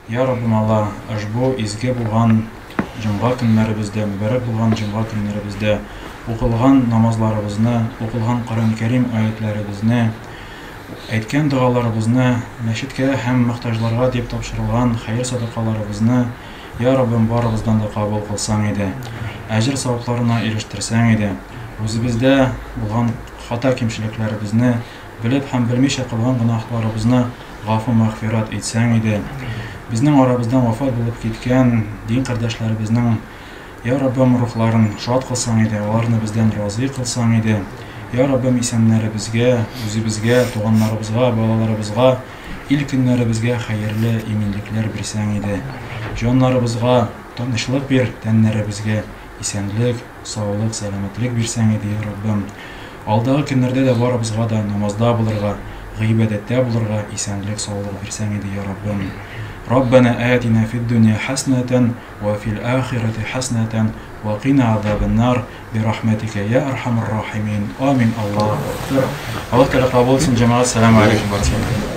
Я Раббым Алла, ошбу изге булган җомга көннәребездә, мөбарәк булган җомга көннәребездә укылган намазларыбызны, укылган Коръән Кәрим аятләребезне, әйткән догаларыбызны, мәчеткә һәм мохтаҗларга дип тапшырылган хәер-садакаларыбызны, Я Раббым, барыбыздан да кабул кылсаң иде. Әҗер-савапларына ирештерсәң иде. Үзебездә булган хата-кимчелекләребезне, белеп һәм белмичә кылган гөнаһларыбызны гафу-мәгъфират итсәң иде. Безнең арабыздан вафат булып киткән дин кардәшләребезнең, Я Раббым, рухларын шат кылсаң иде, аларны бездән разый кылсаң иде. Я Раббым, исәннәребезгә, үзебезгә, туганнарыбызга, балаларыбызга, ил-көннәребезгә хәерле иминлекләр бирсәң иде. Җаннарыбызга тынычлык бир, тәннәребезгә исәнлек, саулык, сәламәтлек бирсәң иде, я Раббым. Алдагы көннәрдә дә барыбызга да намазда булырга, гыйбадәттә булырга исәнлек, саулык бирсәң иде, я Раббым. Раббана атина фид дөнья хәснәтән ва фил ахирати хәснәтән ва кина азабаннар бирахмәтикә я архамар рахимин. Амин. Аллаһу акбар. Аллаһ Тәгалә кабул итсен, җәмәгать. Сәламу алейкум ва рахматуллаһи.